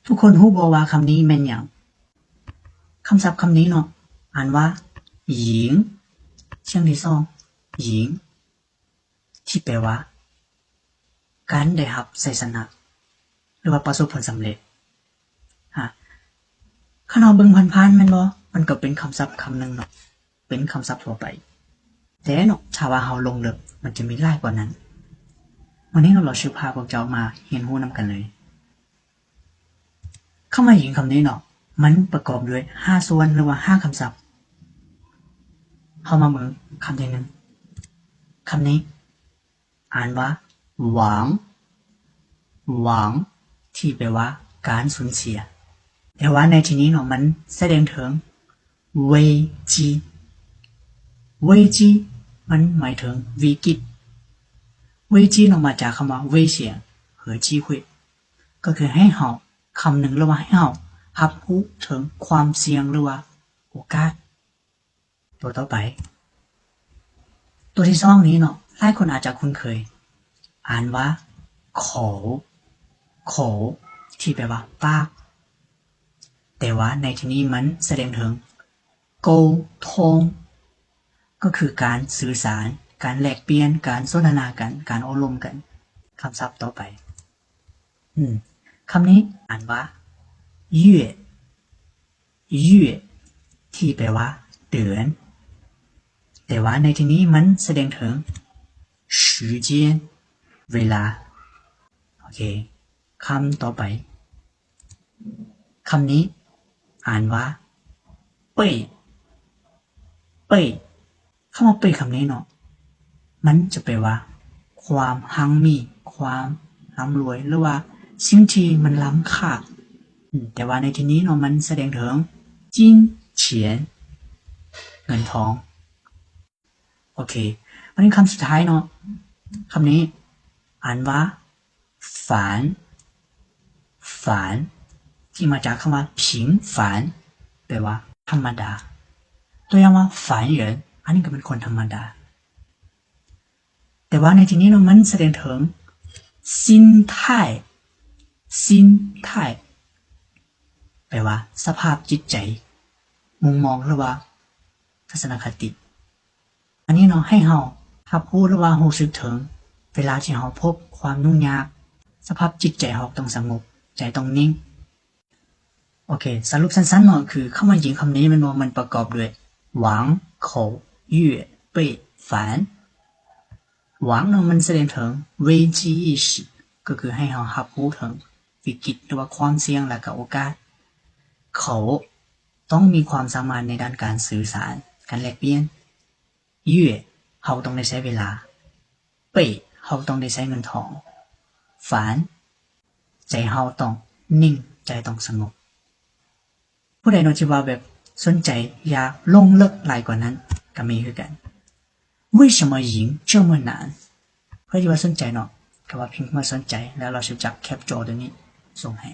ທຸກຄົນຮູ້ບໍ່ວ່າຄຳນີ້ແມ່ນຫຍັງ? ຄຳສັບຄຳນີ້ເນາະ ອ່ານວ່າ หญิง ສຽງທີສອງ หญิง ທີ່ແປວ່າ ການໄດ້ຮັບໄຊຊະນະ ຫຼືວ່າປະສົບຜົນສຳເລັດ. ຫາ ຄັນເຮົາເບິ່ງຜ່ານໆ ແມ່ນບໍ່? ມັນກໍເປັນຄຳສັບຄຳໜຶ່ງເນາະ ເປັນຄຳສັບທົ່ວໄປ. ແຕ່ເນາະ ຖ້າວ່າເຮົາລົງເລິກ ມັນຈະມີຫຼາຍກວ່ານັ້ນ. ມື້ນີ້ເນາະ ລາວຊິພາພວກເຈົ້າມາຮຽນຮູ້ນຳກັນເລີຍ. ຄຳວ່າ หญิง ຄຳນີ້ເນາະ ມັນປະກອບດ້ວຍຫ້າສ່ວນ ຫຼືວ່າຫ້າຄຳສັບ. ເຮົາມາເບິ່ງຄຳທີໜຶ່ງ ຄຳນີ້ ອ່ານວ່າ 亡 亡 ທີ່ແປວ່າ ການສູນເສຍ. ແຕ່ວ່າໃນທີ່ນີ້ເນາະ ມັນສະແດງເຖິງ 危机 危机 ມັນໝາຍເຖິງວິກິດ. 危机 ເນາະ ມາຈາກຄຳວ່າ 危险 和机会 ກໍຄືໃຫ້ເຮົາ ຄຳໜຶ່ງ ຫຼືວ່າໃຫ້ເຮົາຮັບຮູ້ເຖິງຄວາມສ່ຽງ ຫຼືວ່າໂອກາດ. ຕົວຕໍ່ໄປ ຕົວທີສອງນີ້ເນາະ ຫຼາຍຄົນອາດຈະຄຸ້ນເຄີຍ ອ່ານວ່າ 口 口 ທີ່ແປວ່າ ປາກ. ແຕ່ວ່າໃນທີ່ນີ້ມັນສະແດງເຖິງ 沟通 ກໍຄືການສື່ສານ, ການແລກປ່ຽນ, ການສົນທະນາກັນ, ການໂອ້ລົມກັນ. ຄຳສັບຕໍ່ໄປ ອືມ ຄຳນີ້ອ່ານວ່າ 月 月 ທີ່ແປວ່າ ເດືອນ. ແຕ່ວ່າໃນທີ່ນີ້ມັນສະແດງເຖິງ 时间 ເວລາ. ໂອເຄ ຄຳຕໍ່ໄປ ຄຳນີ້ອ່ານວ່າ 贝 贝 ຄຳວ່າ 贝 ຄຳນີ້ເນາະ ມັນຈະແປວ່າ ຄວາມຮັ່ງມີ, ຄວາມລ່ຳລວຍ ຫຼືວ່າສິ່ງທີ່ມັນລ້ຳຄ່າ. ອືມ ແຕ່ວ່າໃນທີ່ນີ້ເນາະ ມັນສະແດງເຖິງ 金钱 ເງິນທອງ. ໂອເຄ ບາດນີ້ຄຳສຸດທ້າຍເນາະ ຄຳນີ້ອ່ານວ່າ 凡 凡 ທີ່ມາຈາກຄຳວ່າ 平凡 ແປວ່າ ທຳມະດາ. ຕົວຢ່າງວ່າ 凡人 ອັນນີ້ກໍເປັນຄົນທຳມະດາ. ແຕ່ວ່າໃນທີ່ນີ້ເນາະ ມັນສະແດງເຖິງ 心态 心态 ແປວ່າ ສະພາບຈິດໃຈ, ມຸມມອງ ຫຼືວ່າ ທັດສະນະຄະຕິ. ອັນນີ້ເນາະ ໃຫ້ເຮົາຮັບຮູ້ ຫຼືວ່າຮູ້ສຶກເຖິງ ເວລາທີ່ເຮົາພົບຄວາມຫຍຸ້ງຍາກ, ສະພາບຈິດໃຈເຮົາຕ້ອງສະຫງົບ, ໃຈຕ້ອງນິ່ງ. ໂອເຄ ສະຫຼຸບສັ້ນໆເນາະ ຄືຄຳວ່າ หญิง ຄຳນີ້ແມ່ນບໍ່ ມັນປະກອບດ້ວຍ 亡 口 月 贝 凡. 亡 ເນາະ ມັນສະແດງເຖິງ 危机意识 ກໍຄືໃຫ້ເຮົາຮັບຮູ້ເຖິງວິກິດ ຫຼືວ່າຄວາມສ່ຽງ ແລະກະໂອກາດ. 口 ຕ້ອງມີຄວາມສາມາດໃນດ້ານການສື່ສານ, ການແລກປ່ຽນ. 月 ເຮົາຕ້ອງໄດ້ໃຊ້ເວລາ. 贝 ເຮົາຕ້ອງໄດ້ໃຊ້ເງິນທອງ. 凡 ໃຈເຮົາຕ້ອງນິ່ງ, ໃຈຕ້ອງສະຫງົບ. ຜູ້ໃດເນາະທີ່ວ່າແບບສົນໃຈຢາກລົງເລິກຫຼາຍກວ່ານັ້ນ ກໍມີຄືກັນ. 为什么赢这么难? ໃຜທີ່ວ່າສົນໃຈເນາະ ກໍວ່າພິມຄຳວ່າສົນໃຈ ແລ້ວລາວຊິຈັບແຄບຈໍຕົວນີ້ສົ່ງໃຫ້.